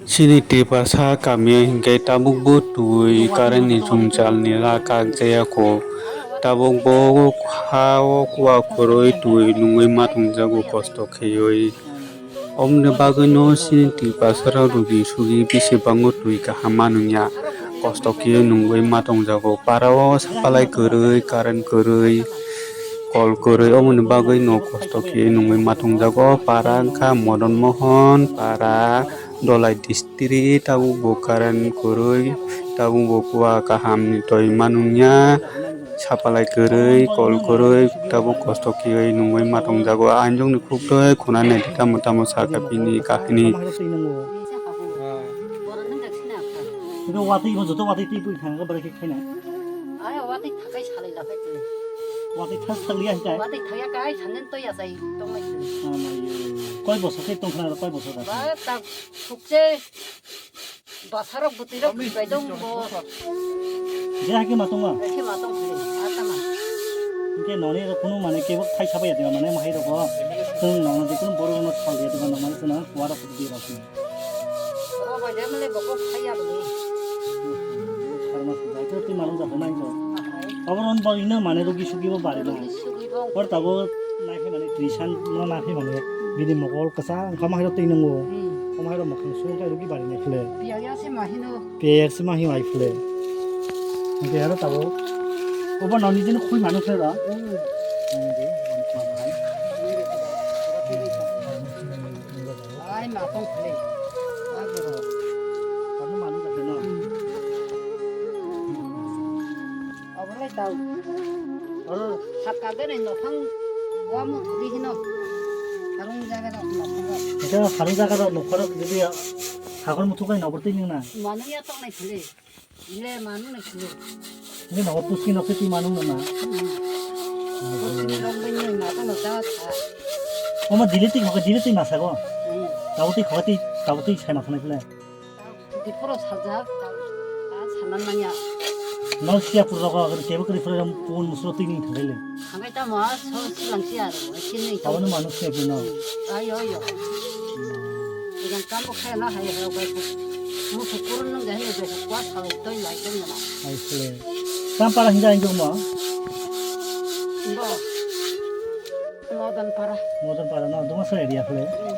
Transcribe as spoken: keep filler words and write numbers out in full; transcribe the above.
Chini Tiprasa kami o hinkhe tabukbo twi current ni jwngjal ni la kak jaya kho. Tabukbo ha o kua kwrwi twi nungwi ma tongjago kosto kheywi. Oboni bagwino chini Tiprasa rok rugi sugi bisi bango twi kaham ma nungya, kosto kheywi nungwi ma tongjago. Para o supply kwrwi, current kwrwi, kol kwrwi, oboni bagwino kosto kheywi nungwi ma tongjago. Para wngkha Madan Mohan para, Dholai district, tabukbo current kwrwi, tabukbo kua kaham ni twi ma nungya, supply kwrwi, kol kwrwi, tabuk kosto kheywi nungwi ma tongjago. Ang jokni khuk twi khuna nai tamo tamo sakha bini kahini. Ito watwi mo joto watwi twi pui khana bwrwi khe khaina. Ayo watwi thakai salai la phai twi. Watwi thas thang liya hitai. Watwi thaya kai sanen to ya sai tong lai twi. Amai yo. Koi bosor khe tong khana koi bosor da. Ba ta thukse basarok bwtwi rok bai dong bo. Je hake ma tong ma. Hake ma tong phai. Atama. Hingke noni rok kunu mane kebo khai sabai ya de mane mahai rok. Tong nang je kunu borok no sal ya de mane mane tong kuwa rok di rok. Oro bai de male bokok phaiya bole. Sarma sujai to twi manung jago nai jo. Ahai. Abo ron bagwi no mane rugi sugi bo bari na. Rugi sugi bo. Por tabo nai khe mane twi san no na khe mane bini mokol kwsa wngkha ma hairo twi nungo. Hmm. Omo hairo mokhang su wngkha rugi bari nai khle. Piya ya se ma hino. Piya ya se ma hino ai khle. Hingke aro tabo. Obo no nijini khui manu khle da. Hmm. Hingke, hingke, hingke. Ai ma tong khle. A goro. Kono manu ka no. Obolai tau. Oro. Hakka gene nokhang wa mo thudi hino. Harung jaga da nokhang. Ito harung jaga da nokhang jodi hakor muthuk kai nobor twi nung na. Manu ya tong nai thile. Ile manu nai thile. Ini nobor puski nokse twi manu nung na. Puski rong bini na to no ta tha. Omo dili twi khoka dili twi masa go. Hmm. Tabo twi khoka twi tabo twi sai masa nai thile. Di puro sajak, ta, ta sanan nangya. No siya pura ko agar kebo kri pura pun musro tini thangele. Hangkai ta ma so silang siya ro, sini. Tabo no manu siya pura no. Ayo, ayo. Yang kamu kaya na hai hai bai. Musu kurun nang jahe bai. Kuat kalau toi lai toi na. Ai sile. Kam para hinja injo mo. Ndo. Modan para. Modan para no, duma sa area kule. Hmm.